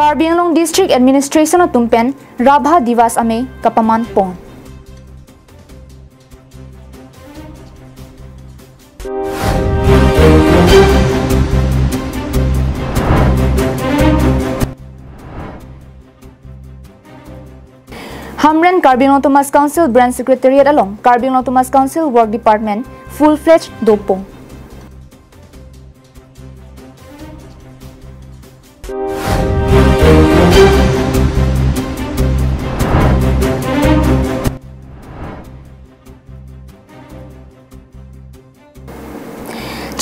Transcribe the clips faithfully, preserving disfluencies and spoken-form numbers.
Karbi Anglong District Administration atum pen Rabha Divas amei kapaman pon. Hamren Karbi Anglong Autonomous Council Branch Secretariat along Karbi Anglong Autonomous Council Work Department full-fledged dopon.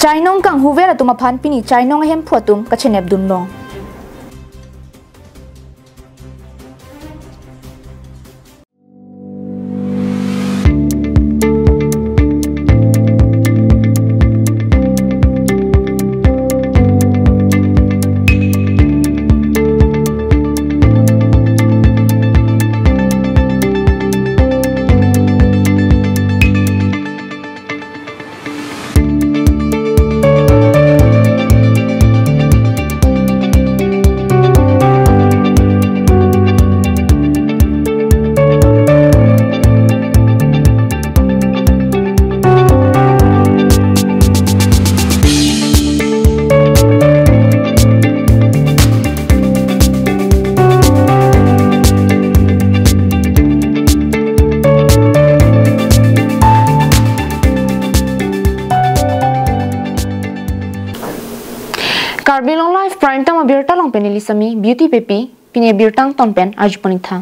Chainong kanghuver atum aphan pini chainong ahemphu atum kachenep dunlong. Karbi Anglong Live Prime Time abirta along pen neli Sami Beauty Pepi, pini abirta angton pen arjupon-ik tha.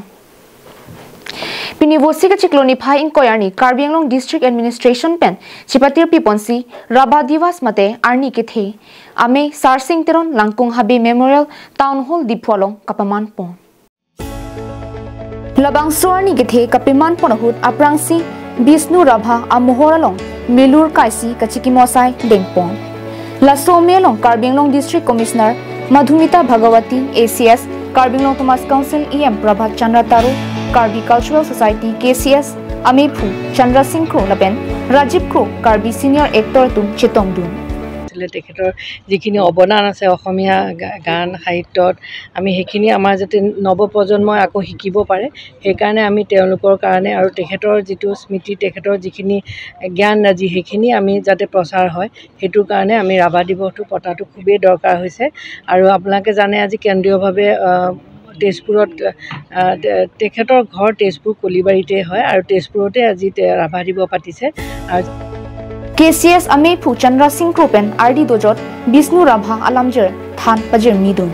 Pini Vosik achiklo niphai ingkoi arni Karbi Anglong District Administration pen chipatir piponsi Rabha Divas mate arni kethe amei Sarsing Teron Langkung Habe Memorial Town Hall Diphu along kapaman pon. Labangso arni kethe kapaman pon ahut aphrangsi Bishnu Rabha amohor along melur kaisi kachikimo asai dengpon. Laso amei along Karbi Anglong District Commissioner Madhumita Bhagawati, A C S, Karbi Anglong Autonomous Council E M Prabhat Chandra Taro, Karbi Cultural Society, K C S, ameiphu Chandra Singh Kro lapen Rajiv Kro, Karbi senior actor atum chetongdun. আছিলে তেখেতৰ যিখিনি অৱদান আছে অসমীয়া গা-, গান সাহিত্যত, আমি সেইখিনি আমাৰ যাতে নৱপ্ৰজন্মই আকৌ শিকিব পাৰে, সেইকাৰণে আমি তেওঁলোকৰ কাৰণে আৰু তেখেতৰ যিটো স্মৃতি, তেখেতৰ যিখিনি জ্ঞান ৰাজি, সেইখিনি আমি যাতে প্ৰচাৰ হয়, সেইটোৰ কাৰণে আমি ৰাভা দিৱসটো পতাটো খুবেই দৰকাৰ হৈছে। আৰু আপোনালোকে জানে আজি কেন্দ্ৰীয়ভাৱে, আহ, তেজপুৰত, আহ, তে-, তেখেতৰ ঘৰ তেজপুৰ কলিবাৰীতে হয় আৰু তেজপুৰতে আজি তে-, ৰাভা দিৱস পাতিছে। আৰু K C S ameiphu Chandra Singh Kro pen ardi dojot Bishnu Rabha alamjir than pajirmidun.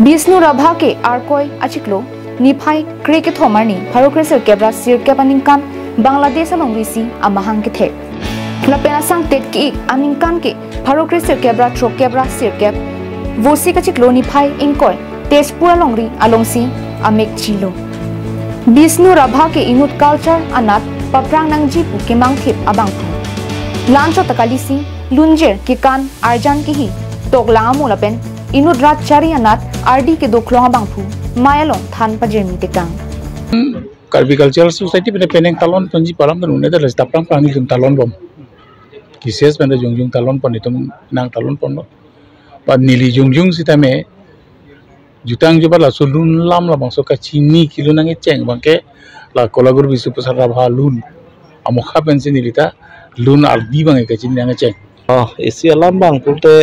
Bishnu Rabha ke Arkoi achiklo niphai krekethom arni pharo kresirkep ra sirkep aningkan Bangladesh alongri si amahang kethek. Lapen asangtet ke-ik aningkan ke pharo kresirkep ra throkkep ra sirkep Vosik achiklo niphai ingkoi Tezpur alongri alongsi amek chilo. Bishnu Rabha ke inut culture anat paphrang nangji pu kemangthip abangphu. Lanchot ta kalisi lunjir kekan arjan kehi toklang amo lapen inut rat chari anat ardi kedoklong abangphu mei along than pajirmi tekang. Karbi Cultural Society pen penang talon ponji pu alam ta un-e, ta lasi ta prang prang nelitum talon bom. K C S pen ta jongjong talon pon, itum nang talon ponlo. Ba neli jongjong sitame jutang jubat laso lun alam labangso kachini kelun nangkecheng abangke la Kolaguru Bishnu Prasad Rabha lun amokha pensi neli ta lun ardi abangke kachini nangkecheng. Oh, isi alam abang pulote,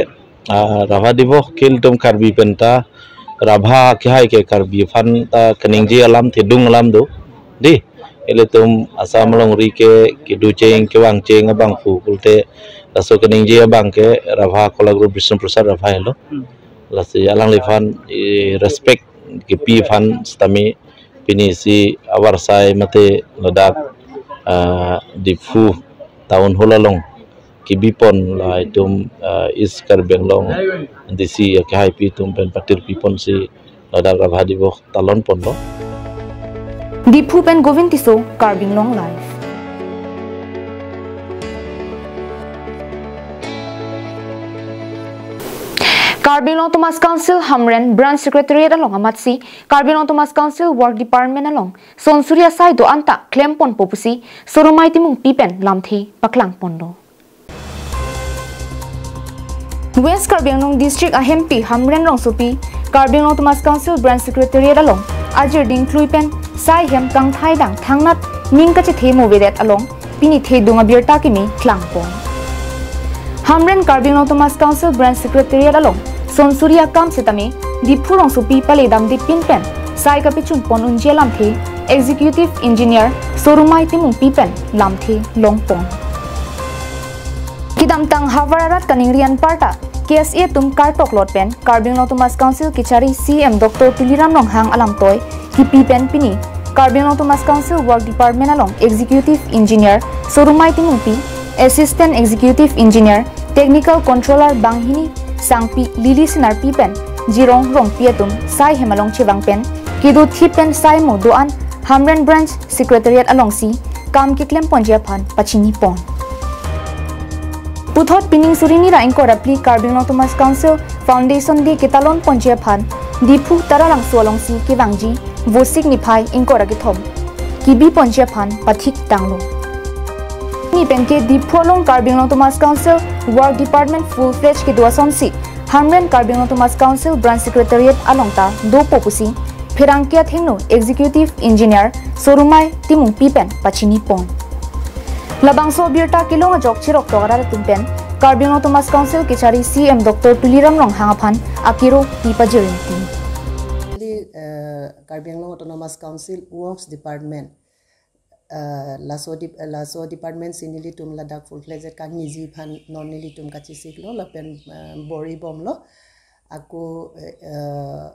ah, Rabha Diboh ke ilitum Karbi pen ta Rabha kehai ke Karbi aphan ta kaningje alam thedung alam do. Dei, ilitum Assam alongri ke kedocheng kevangcheng abangphu pulote laso kaningje abang ke Rabha Kolaguru Bishnu Prasad Rabha helo. Hmm. Lasi alangliphan, eh, respect kepi aphan sitame pini isi avarsai mate ladak, ah, Diphu Town Hall along kebipon, la itum, ah, East Karbi Anglong D C akehaipi atum pen patirpi ponsi ladak Rabha Diboh talon ponlo. Diphu pen Govind Tisso, Karbi Anglong Live. Karbi Anglong Autonomous Council Hamren Branch Secretariat along amatsi Karbi Anglong Autonomous Council Work Department along sonsuri asai do-an ta klem ponpo pusi Soromai Timungpi pen lamthe paklang ponlo. West Karbi Anglong District ahempi Hamren Rongsopi, Karbi Anglong Autonomous Council Branch Secretariat along ajir dingklui pen sai hem kangthai dang thangnat ning kachethe mo avedet along pini thedung abirta kimi klangpon. Hamren Karbi Anglong Autonomous Council Branch Secretariat along sonsuri akam setame Diphu Rongsopi pale damde pin pen sai kapechun pon unji alamthe Executive Engineer Sorumai Timungpi pen lamthe longpon. Kedamtang havar arat kaningri anparta K S A atum kartok lot pen Karbi Anglong Autonomous Council kechari C E M Doctor Tuliram Ronghang alamtoi kipi pen pini Karbi Anglong Autonomous Council Work Department along Executive Engineer Sorumai Timungpi, Assistant Executive Engineer, Technical Controller banghini sangpi Lily Senarpi pen Jirong Rongpi atum sai hem along chevang pen kedo thip pen sai mo do-an Hamren Branch Secretariat alongsi kam keklem ponji aphan pachini pon. Puthot pining suri ni ra ingkoi ra phli Karbi Anglong Autonomous Council Foundation Day ketalon ponji aphan Diphu Taralangso alongsi kevangji Vosik niphai ingkoi ra kethom kebi ponji aphan pathik tanglo. Ni penke Diphu along Karbi Anglong Autonomous Council Work Department full fledged kedo asonsi Hamren Karbi Anglong Autonomous Council Branch Secretariat along ta dopo pusi pherangke athengno Executive Engineer Sorumai Timungpi pen pachini pon. Labangso abirta kelong ajok chirok tok arat atum pen Karbi Anglong Autonomous Council kechari C E M Doctor Tuliram Ronghang aphan akiro pi pajir rinti. Neli, eh, Karbi Anglong Autonomous Council Works Department, eh, laso dip-, eh, laso department si nelitum ladak full fledged kangniji aphan non nelitum kachisiklo lapen, eh, bor-i bomlo. Ako, eh, eh,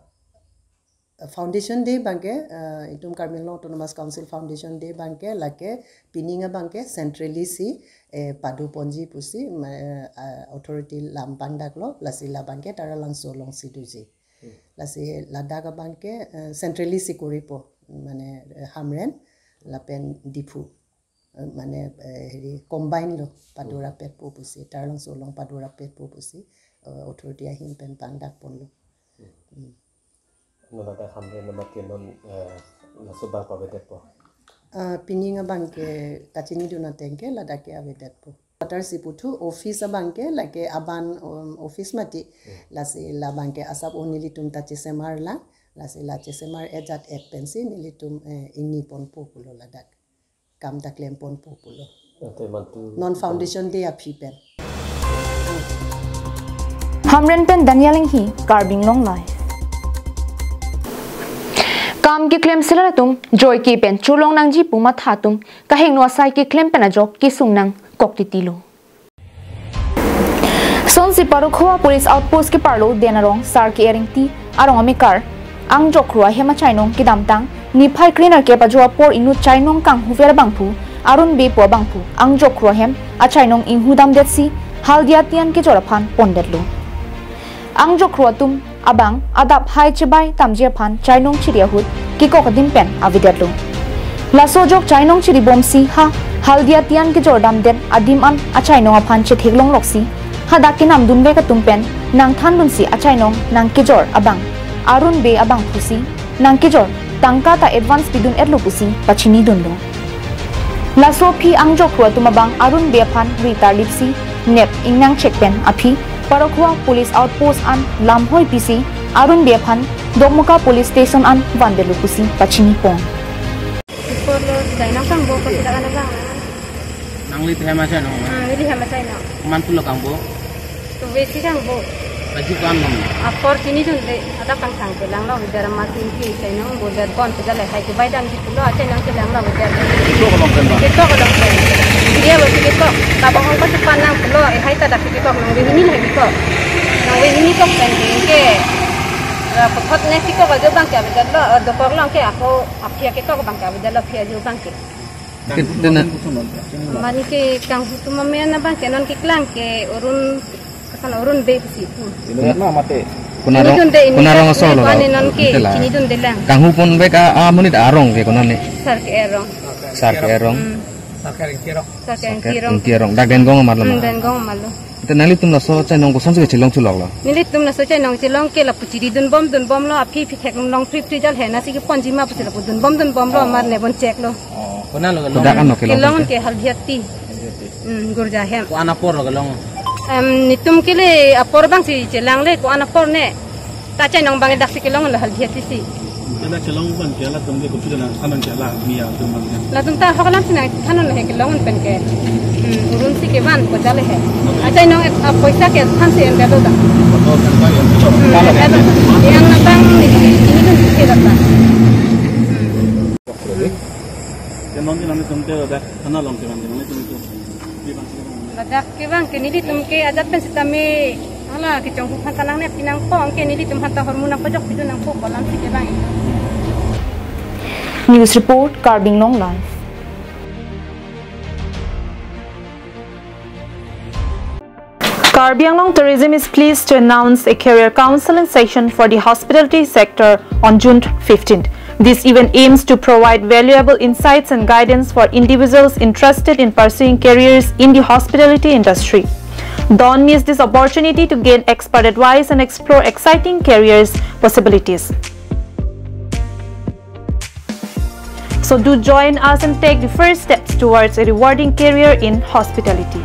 Foundation Day abangke, eh, itum Karbi Anglong Autonomous Council Foundation Day abangke lake pining abangke centrally si, eh, pado ponji pusi, ma-, eh, authority lam pangdaklo, lasi labangke Taralangso alongsi doji. Hmm. Lasi ladak abangke, eh, centrally si koripo, mane, eh, Hamren lapen Diphu, eh, mane, eh, heri combine lo, pado rapetpo pusi, Taralangso along pado rapetpo pusi, eh, authority ahin pen pangdak ponlo. Hmm. Hmm. Non ladak Hamren amat ke non, eh, laso abang pavedetpo. Ah, pining abangke kachinidun atengke ladak ke avedetpo. Quarter si puthu office abangke lake aban, um, office mati. Hmm. Lasi labangke asap o nelitum ta chesemar lang, lasi la chesemar ejat et pensi nelitum, eh, ingni ponpo pulo ladak. Kam ta klem ponpo pulo. Ante mantu non Foundation Day aphi pen. Hamren pen Daniel Enghi, Karbi Anglong Live. Kam keklem selar atum joike pen cholong nangji pu matha atum kahingno asai keklem pen ajok kesung nangkok titilo. Sonsi Parokhowa Police Outpost keparlo Den Arong Sar K. Engti arong amekar Angjokro ahem achainong kedamtang niphai krenerkep ajo apor inut chainong kanghuver abangphu Arun Bey pu abangphu Angjokro ahem achainong inghudamdetsi Haldia Tian kejor aphan pondetlo. Angjokro atum abang adap hai chebai tamji aphan chainong chiri ahut kekok adim pen avedetlo. Laso ajok chainong chiribomsi ha Haldia Tian kejor damdet adim an achainong aphan chetheklongloksi hadak kenamdunvek atum pen nangthandunsi achainong nangkejor abang Arun Bey abangphusi nangkejor tangka ta advance pidun-etlo pusi pachinidunlo. Laso aphi Angjokro atum abang Arun Bey aphan ri tarlipsi nep ingnangchek pen aphi Parokhowa Police Outpost an lamhoi pisi Arun Bey aphan Dokmoka Police Station an vandetlo pusi pachini pon. Iporlo chainong kangbo ko sida kana bang. Nangli hem achainong. Hmm, neli hem achainong. Komanpulo kangbo? Kavesi kangbo. Aji ko-an bom? Apor chinidunde, adap kangthang kelanglo, bidar ama tingki chainong boder bon, pejale hai kebai damji pulo, achainong kelanglo bidar. Ketok along pen ba? Ketok along pen. Dia besi ketok, kabahong ko sepan nang pulo, eh, hai ta dak ketok, nang bihini hai ketok. Nang bihini kok pen ke. Ya, puthot ne ketok ajo abangke avedetlo, eh, dokok along ke ako, aphi ketok abangke avedetlo, aphi ajo abangke. Mane ke kanghu atum amen abangke non keklang ke Arun, kasan Arun Bey pusi. Inu na mate. Kona rong, chinidunde, kona rong asolo. Mane non ke chinidunde lang. Kanghu ponvek a, amonit arong ke kona ne? Sar K. Arong. Sar K. Arong. Hmm. Sar K. Engti arong. Sar K. Engti arong. Dak Dengong amarlo. Hmm, ma? Dengong amarlo. Te nanglitum laso chainong kosonsi kachelong chuloklo? Nelitum laso chainong chelong ke lapu chiridunbom dunbomlo, aphi aphi theklong phri phri jal hena si keponji ma pusi lapu dunbom dunbomlo, oh, amar ne bon cheklo. Oh, konatlo kelong? Kodak ano kelong? Kelong ke Haldia Tian. Haldia Tian. Hmm, gurja hem. Ko-an apor lo kelong? Em, netum ke le apor abang si chelang le, ko-an apor ne. Ta chainong abang daksi kelong lo hal dia sisi. Kada kelong abang ke latum ke kopi dana, anang ke la mi atum abang ke. Latum ta hok alam si nangthan lo he kelong pen ke. Hmm, urun si kevan ko jale he. Achainong et, a, poisa ke than si en dado ta. Atau kan abang yang Hmm, kalau ada. Yang natang ni, ini kan si ke data. Hmm. Ke non ke nang tum ke ada, kana long ke nang ke nang tum ke. Ladak ke abang ke nelitum ke ajat pen sitame hala kechonghu aphan ta nangne pinangpo, anke nelitum aphan ta hormu nangpajok pidun nangpo, ko alam si ke abang. News report, Karbi Anglong Live. Karbi Anglong Tourism is pleased to announce a career counseling session for the hospitality sector on June fifteenth. This event aims to provide valuable insights and guidance for individuals interested in pursuing careers in the hospitality industry. Don't miss this opportunity to gain expert advice and explore exciting careers possibilities. So do join us and take the first steps towards a rewarding career in hospitality.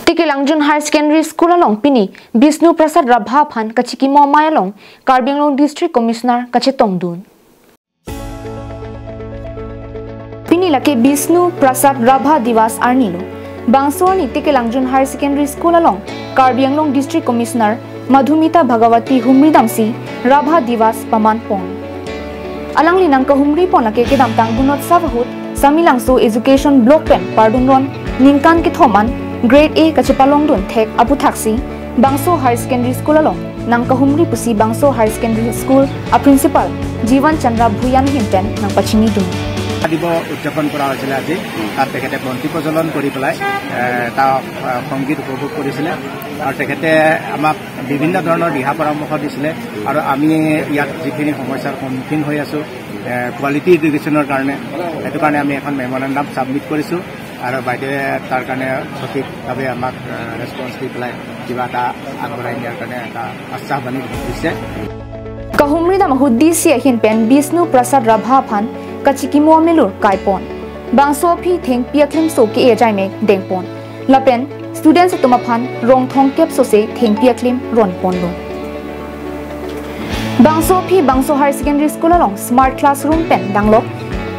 Tekelangjun Higher Secondary School along pini Bishnu Prasad Rabha aphan kachikimo amei along Karbi Anglong District Commissioner kachetongdun. Pini lake Bishnu Prasad Rabha Divas arni lo. Bangso arni Tekelangjun Higher Secondary School along Karbi Anglong District Commissioner Madhumita Bhagawati humri damsi Rabha Divas paman pon. Alangli nangkahumri pon lake kedamtang Gunotsav ahut Samelangso Education Block pen pardun ron ningkan kethom an Grade A kachepalongdun thek aputhaksi bangso Higher Secondary School along nangkahumri pusi bangso Higher Secondary School a Principal Jivan Chandra Bhuyan ahin pen nangpachinidun. দিৱস উদযাপন কৰা হৈছিলে আজি। তাত তেখেতে বন্তি প্ৰজ্বলন কৰি পেলাই, এ, এটা, এ, সংগীত উপভোগ কৰিছিলে আৰু তেখেতে আমাক বিভিন্ন ধৰণৰ দিহা পৰামৰ্শ দিছিলে আৰু আমি ইয়াত যিখিনি সমস্যাৰ সন্মুখীন হৈ আছোঁ, এ, কোৱালিটি এডুকেশ্যনৰ কাৰণে, সেইটো কাৰণে আমি এখন মেমৰেণ্ডাম ছাবমিট কৰিছোঁ আৰু বাইদেৱে তাৰ কাৰণে সঠিকভাৱে আমাক, এ, ৰেছপন্স দি পেলাই কিবা এটা আগবঢ়াই নিয়াৰ কাৰণে এটা আশ্বাসবাণী দিছে। Kahumri dam ahut D C ahin pen Bishnu Prasad Rabha aphan kachikimo amelur kaipon. Bangso aphi thengpi aklimso ke-e ajaimek dengpon. Lapen students atum aphan rong thomkep sose thengpi aklim ronponlo. Bangso aphi bangso Higher Secondary School along smart classroom pen danglok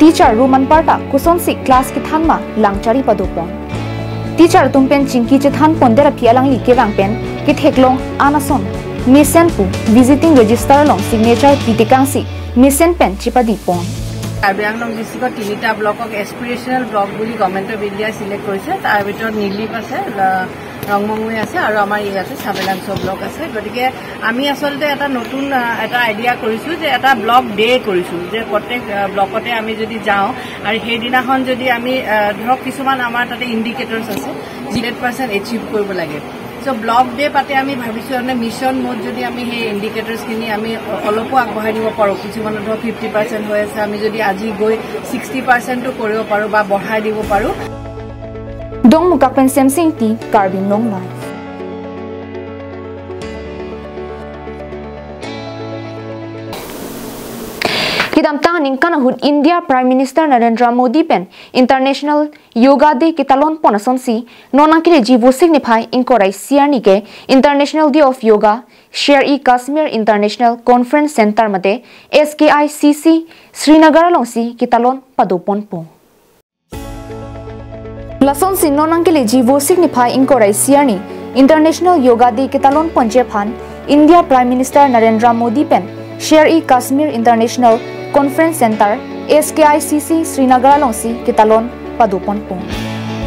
teacher room anparta kosonsi class kethan ma langchari padopon. Teacher atum pen chingki chethanpondet aphi alangli kevang pen ketheklong an ason mesen pu visiting register along signature pitekangsi mesen pen chepadipon. Karbi আংলং ডিষ্ট্ৰিক্টত তিনিটা ব্লকক এছপিৰেশ্যনেল ব্লক বুলি government of ইণ্ডিয়াই চিলেক্ট কৰিছে। তাৰ ভিতৰত নিলিপ আছে, ল-, ৰংমঙুই আছে আৰু আমাৰ ইয়াতে চামেলাংচ' ব্লক আছে। গতিকে আমি আচলতে এটা নতুন, আ, এটা আইডিয়া কৰিছোঁ যে এটা ব্লক ডে কৰিছোঁ, যে প্ৰত্যেক, আ, ব্লকতে আমি যদি যাওঁ আৰু সেইদিনাখন যদি আমি, আ, ধৰক কিছুমান আমাৰ তাতে ইণ্ডিকেটৰ্ছ আছে, হাণ্ড্ৰেড পাৰ্চেণ্ট এচিভ কৰিব লাগে। চ' ব্লক ডে পাতে আমি ভাবিছোঁ মানে মিছন মোড যদি আমি সেই ইণ্ডিকেটৰ্ছখিনি আমি অ-, অলপো আগবঢ়াই দিব পাৰোঁ, কিছুমানৰ ধৰক ফিফটি পাৰ্চেণ্ট হৈ আছে, আমি যদি আজি গৈ ছিক্সটি পাৰ্চেণ্টো কৰিব পাৰোঁ বা বঢ়াই দিব পাৰোঁ। Dongmukak pen Semsing Ingti, Karbi Anglong Live. Kedamtang aningkan ahut India Prime Minister Narendra Modi pen International Yoga Day ketalonpon asonsi non nangkeleji Vosik niphai ingkoi ra isi arni ke International Day of Yoga, Sher-e-Kashmir International Conference Center mate S K I C C Srinagar alongsi ketalon padoponpo. Lasonsi non nangkeleji Vosik niphai ingkoi ra isi arni International Yoga Day ketalonponji aphan India Prime Minister Narendra Modi pen Sher-e-Kashmir International Conference Center, S K I C C, Srinagar alongsi ketalon padoponpo.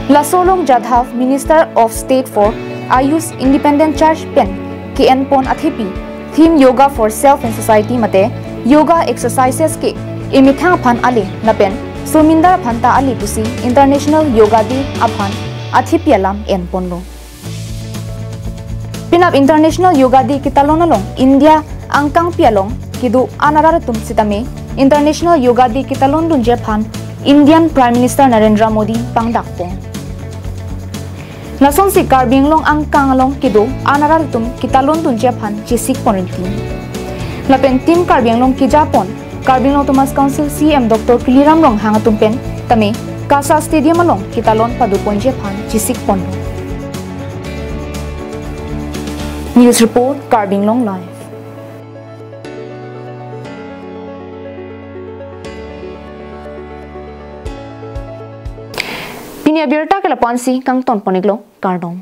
Laso along Jadhav, Minister of State for Ayush Independent Charge pen ke-enpon athepi theme Yoga for Self and Society mate Yoga Exercises ke emethang aphan ale lapen Somindar aphanta ali pusi International Yoga Day aphan athipi alam enponlo. Penap International Yoga Day ketalon along India angkangpi along kedo an arat atum sitame International Yoga Day ketalondunji aphan Indian Prime Minister Narendra Modi pangdakpon. Lasonsi Karbi Anglong angkang along kedo an arat atum ketalondunji aphan chesikpon rinti. Lapen Team Karbi Anglong kejapon Karbi Anglong Autonomous Council C E M Doctor Tuliram Ronghang atum pen tame KASA Stadium along ketalon padoponji aphan chesikponlo. News report, Karbi Anglong Live. Pini abirta ke lapu-ansi kangtonpon-iklo, kardom.